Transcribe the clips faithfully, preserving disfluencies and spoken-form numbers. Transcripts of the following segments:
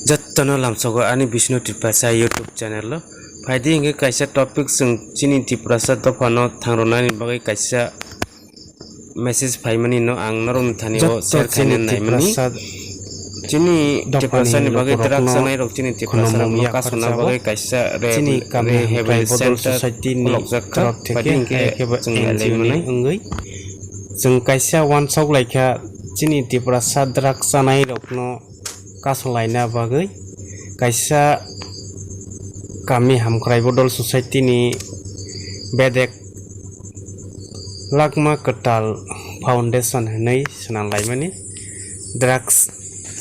Jottono lamsogo ani Bishnu Tripasa YouTube channel o. Phaidi hinkhe kaisa topic, chwng chini Tiprasa dophano thangrwnani bagwi kaisa message phaimani no ang norokni thani o share khaina naimani. Chini Tiprasa ni bagwi drugs chanai rok chini Tiprasa rok no kasona bagwi kaisa rehabilitation center khulokjak kha. Phaidi hinkhe chwng nailaimani wngwi chwng kaisa uansuk laikha chini Tiprasa drugs chanai rok no kasolaina bagwi kaisa kami hamkrai bodol society ni bedek Lakma Kwtal Foundation hinwi swnam laimani drugs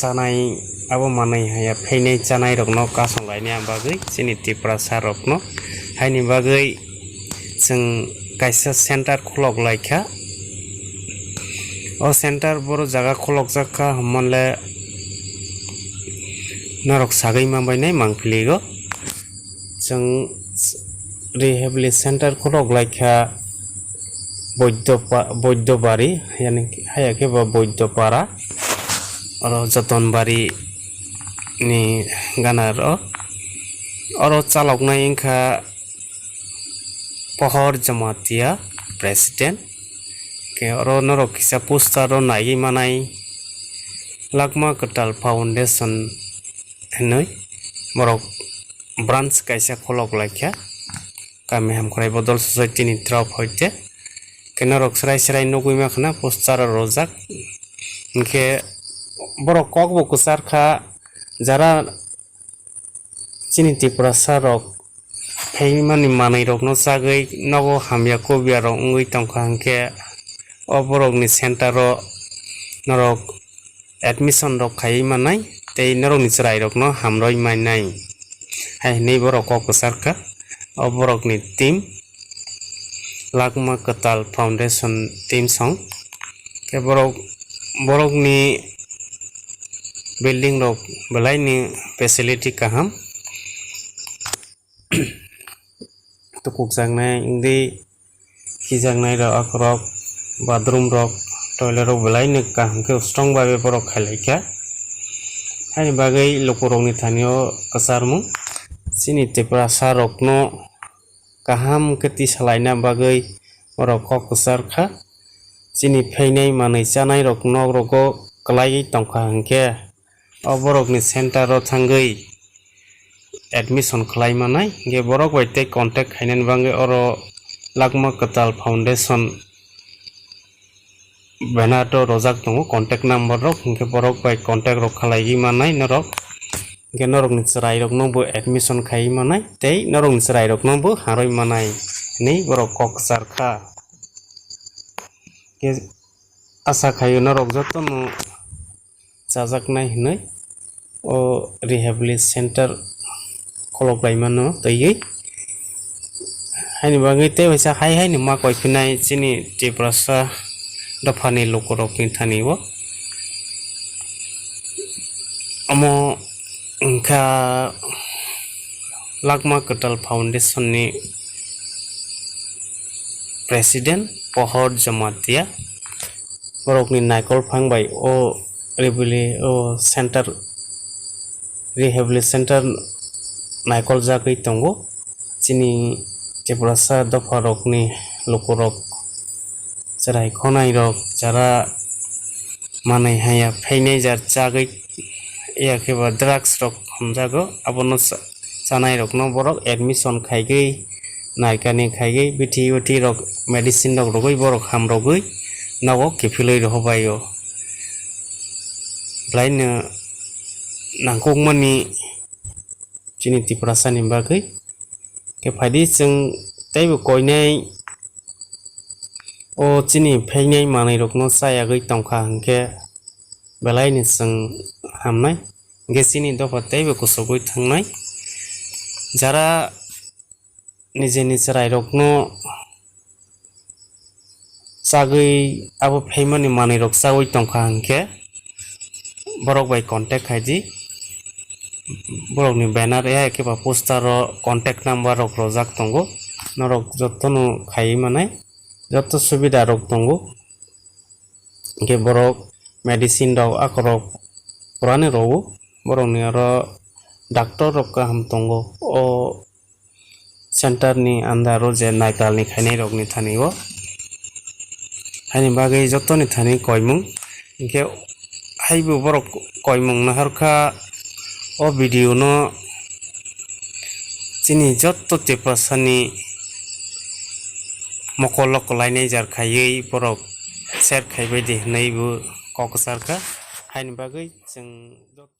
chanai abo manwi haya phainai chanai rokno kasong laina bagwi chini Tiprasa rokno haini bagwi chwng kaisa center khulok laikha. O center boro jaga khulokjak kha hwnmanle norok sagwi manbainai mangpili o. Chwng rehabilitation center khulok laikha Boidyopa-, Boidyobari, yani haya khe bo Boidyopara, oro Jotonbari ni gana ro. Oro chaloknai wngkha Pohor Jamatia president. Khe oro norok kisa poster o naiwi manai Lakma Kwtal Foundation hinwi borok branch kaisa khulok laikha kami hamkrai bodol society ni torof hoite. Khe norok srai srai nugwi mankha na poster o rwjak. Hinkhe borok kok bo kwchar kha, jara chini Tiprasa rok phaimani manwi rokno chagwi nogo hamya kubya rok wngwi tongkha, hinkhe o borokni center o norok admission rok khaiwi manai tei norokni chwrai rokno hamrwi manai hai hinwi borok kok kwchar kha. O borokni team Lakma Kwtal Foundation team song khe borok, borokni building rok belai ni facility kaham. Tukukjaknai wngwi khijaknai rok, akhorok, bathroom rok, toilet rok belai no kaham khe strong bai borok khailai kha. Haini bagwi lukurokni thani o kwcharmung chini Tiprasa rokno kaham khe tisalaina bagwi borok kok kwchar kha. Chini phainai manwi chanai rok nok rogo kwlaiwi tongkha hinkhe o borokni center o thangwi admission khlai manai, hinkhe borok bai tei contact khainani bagwi oro Lakma Kwtal Foundation banner o rojak tongo, contact number rok, hinkhe borok bai contact rok khlaiwi manai norok, hinkhe norokni chwrai rokno bo admission khaiwi manai tei norokni chwrai rokno bo harwi manai hinwi borok kok kwchar kha. Hinkhe asa khaio norok jotono chajaknai hinwi o rehabilitation center khulok laimano twiwi. Haini bagwi tei waisa hai haini ma koi phinai chini Tiprasa dophani lukurokni thani o. Omo wngkha Lakma Kwtal Foundation ni president Pohor Jamatia. Borokni naikol phang bai o rehabilitation center, rehabilitation center naikol jagwi tongo. Chini Tiprasa dopha rokni lukurok, chwrai khonai rok, jara manwi haya phainai jar chagwi, ya khe ba drugs rok hamjago, abono cha-, chanai rokno borok admission khaigwi, naikani khaigwi, bithi uthi rok medicine rok rwgwi borok hamrogwi nogo kiphilwi rohobaio. Belai no nangkukmani chini Tiprasa ni bagwi. Khe phaidi chwng teibo koinai o chini phainai manwi rokno chayagwi tongkha hinkhe belai ni chwng hamnai. Hinkhe chini dopha teibo kuchugwi thangnai. Jara nijeni chwrairokno chagwi abo phaimani manwirok chagwi tongkha hinkhe borok bai contact khaidi. Borokni banner ya khe ba poster o contact number rok rojak tongo. Norok jotono khaiwi manai, joto subida rok tongo. Hinkhe borok medicine rok akhorok purani rwo. borokni oro doctor rok kaham tongo o center ni under o je naipal ni khainai rok ni thani o. Haini bagwi joto ni thani koimung, hinkhe haibo borok koimung naharkha o video no chini joto Tiprasani mokol o kwlainai jar khaiwi borok share khaibai di hinwi bo kok kwcharkha. Haini bagwi chwng joto